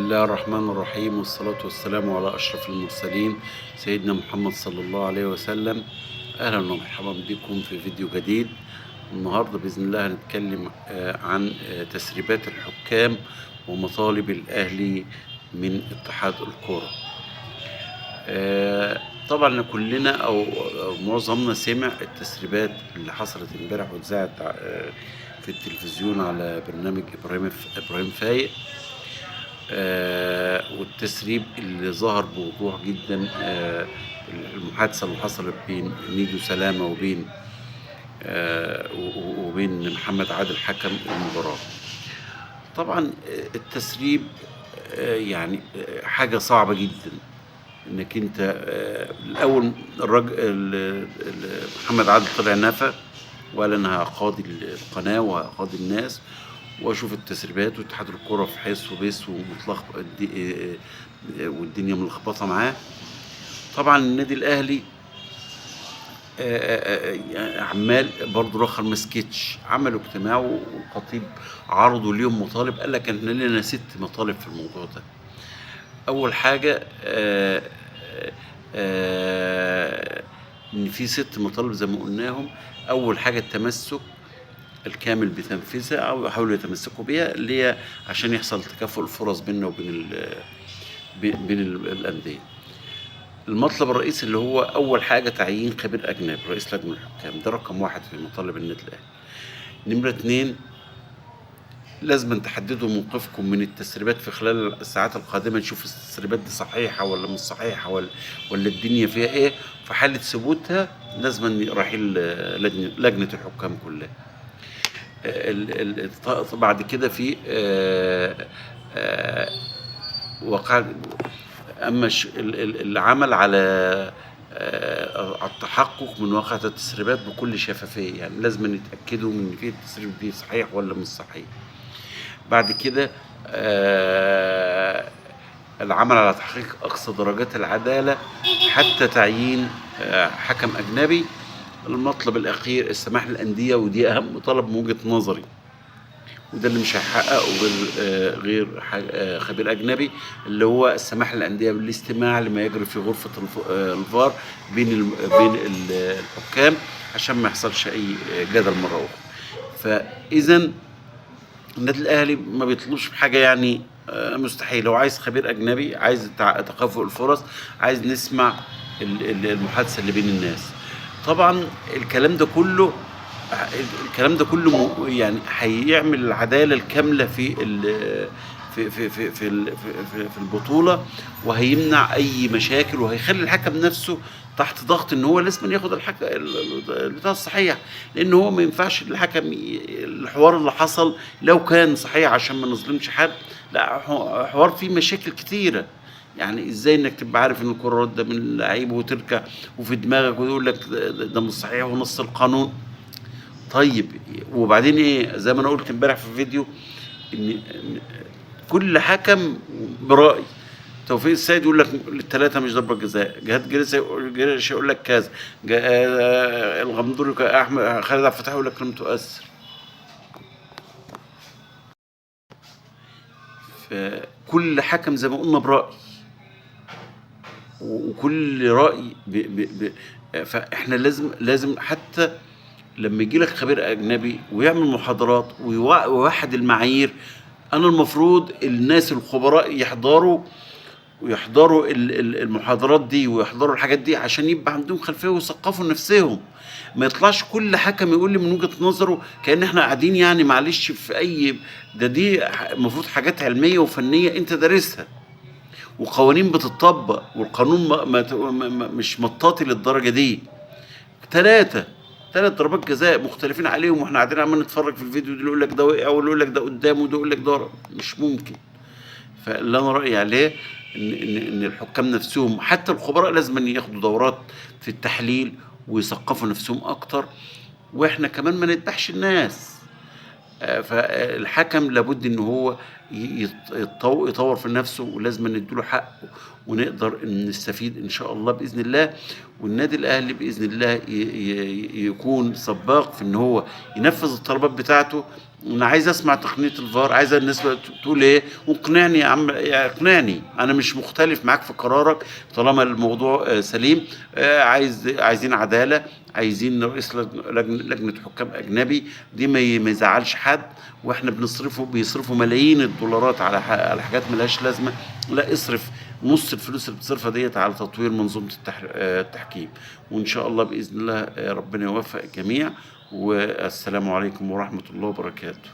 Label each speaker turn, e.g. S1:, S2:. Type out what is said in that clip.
S1: الله الرحمن الرحيم، والصلاة والسلام على أشرف المرسلين سيدنا محمد صلى الله عليه وسلم. أهلا ومرحبا بكم في فيديو جديد. النهاردة بإذن الله هنتكلم عن تسريبات الحكام ومطالب الأهلي من اتحاد الكرة. طبعا كلنا أو معظمنا سمع التسريبات اللي حصلت امبارح واتذاعت في التلفزيون على برنامج إبراهيم فايق، والتسريب اللي ظهر بوضوح جدا، المحادثة اللي حصلت بين ميدو سلامة وبين محمد عادل حكم المباراة. طبعا التسريب يعني حاجة صعبة جدا، انك انت الاول الراجل محمد عادل طلع نفى وقال انا هقاضي القناة وهقاضي الناس واشوف التسريبات، واتحاد الكرة في حيص وبيس ومتلخبط والدنيا ملخبطة معاه. طبعا النادي الاهلي عمال برضه رخر ما سكتش، عملوا اجتماع والخطيب عرضوا ليهم مطالب، قال لك احنا لنا 6 مطالب في الموضوع ده. اول حاجة ان في 6 مطالب زي ما قلناهم. اول حاجة التمسك الكامل بتنفيذها او يحاولوا يتمسكوا بيها، اللي هي عشان يحصل تكافؤ الفرص بيننا وبين بين الاندية. المطلب الرئيسي اللي هو اول حاجة تعيين خبير اجنبي رئيس لجنة الحكام، ده رقم 1 في مطالب النادي الاهلي. نمره 2، لازم تحددوا موقفكم من التسريبات في خلال الساعات القادمة، نشوف التسريبات دي صحيحه ولا مش صحيحه ولا الدنيا فيها ايه. في حاله ثبوتها لازم رحيل لجنة الحكام كلها. بعد كده في وقع اما العمل على التحقق من واقعة التسريبات بكل شفافية، يعني لازم نتأكدوا من في التسريب دي صحيح ولا مش صحيح. بعد كده العمل على تحقيق أقصى درجات العدالة حتى تعيين حكم أجنبي. المطلب الأخير السماح للأندية، ودي أهم طلب من وجهة نظري، وده اللي مش هيحققه غير خبير أجنبي، اللي هو السماح للأندية بالاستماع لما يجري في غرفة الفار بين الحكام عشان ما يحصلش أي جدل مرة أخرى. فإذا النادي الأهلي ما بيطلبش بحاجة يعني مستحيل، هو عايز خبير أجنبي، عايز تكافؤ الفرص، عايز نسمع المحادثة اللي بين الناس. طبعا الكلام ده كله يعني هيعمل العدالة الكاملة في في في في في في البطولة، وهيمنع اي مشاكل، وهيخلي الحكم نفسه تحت ضغط ان هو لازم ياخد الحكم البتاع الصحيح، لان هو ما ينفعش الحكم الحوار اللي حصل لو كان صحيح عشان ما نظلمش حد، لا حوار فيه مشاكل كتيرة. يعني ازاي انك تبقى عارف ان الكره رده من اللعيب وتركع وفي دماغك ويقول لك ده مش صحيح ونص القانون. طيب وبعدين ايه؟ زي ما انا قلت امبارح في الفيديو ان كل حكم برأي. توفيق السيد يقول لك الثلاثة مش ضربه جزاء، جهاد جريش يقول لك كذا، الغندور احمد خالد عبد الفتاح يقول لك لم تؤثر. فكل حكم زي ما قلنا برأي، وكل رأي فاحنا لازم حتى لما يجي لك خبير اجنبي ويعمل محاضرات ويوحد المعايير، انا المفروض الناس الخبراء يحضروا المحاضرات دي ويحضروا الحاجات دي عشان يبقى عندهم خلفية ويثقفوا نفسهم. ما يطلعش كل حكم يقول لي من وجهه نظره كأن احنا قاعدين يعني معلش في اي ده، دي المفروض حاجات علمية وفنيه انت دارسها وقوانين بتطبق، والقانون ما مش مطاطي للدرجة دي. 3 ضربات جزاء مختلفين عليهم واحنا قاعدين عمال نتفرج في الفيديو، ده يقول لك ده وقع، واللي يقول لك ده قدامه، وده يقول لك ده ورا، مش ممكن. فاللي انا رايي عليه ان الحكام نفسهم حتى الخبراء لازم ياخدوا دورات في التحليل ويثقفوا نفسهم اكتر، واحنا كمان ما نذبحش الناس. فالحكم لابد ان هو يطور في نفسه، ولازم نديله حقه ونقدر نستفيد ان شاء الله باذن الله. والنادي الاهلي باذن الله يكون سباق في ان هو ينفذ الطلبات بتاعته. انا عايز اسمع تقنية الفار، عايز الناس تقول ايه، واقنعني يا عم، اقنعني، انا مش مختلف معاك في قرارك طالما الموضوع سليم. عايزين عدالة، عايزين رئيس لجنة حكام اجنبي، دي ما يزعلش حد، واحنا بيصرفوا ملايين الدولارات على حاجات ملهاش لازمه. لا، اصرف نص الفلوس اللي بتصرفها ديت على تطوير منظومة التحكيم، وان شاء الله باذن الله ربنا يوفق الجميع. والسلام عليكم ورحمة الله وبركاته.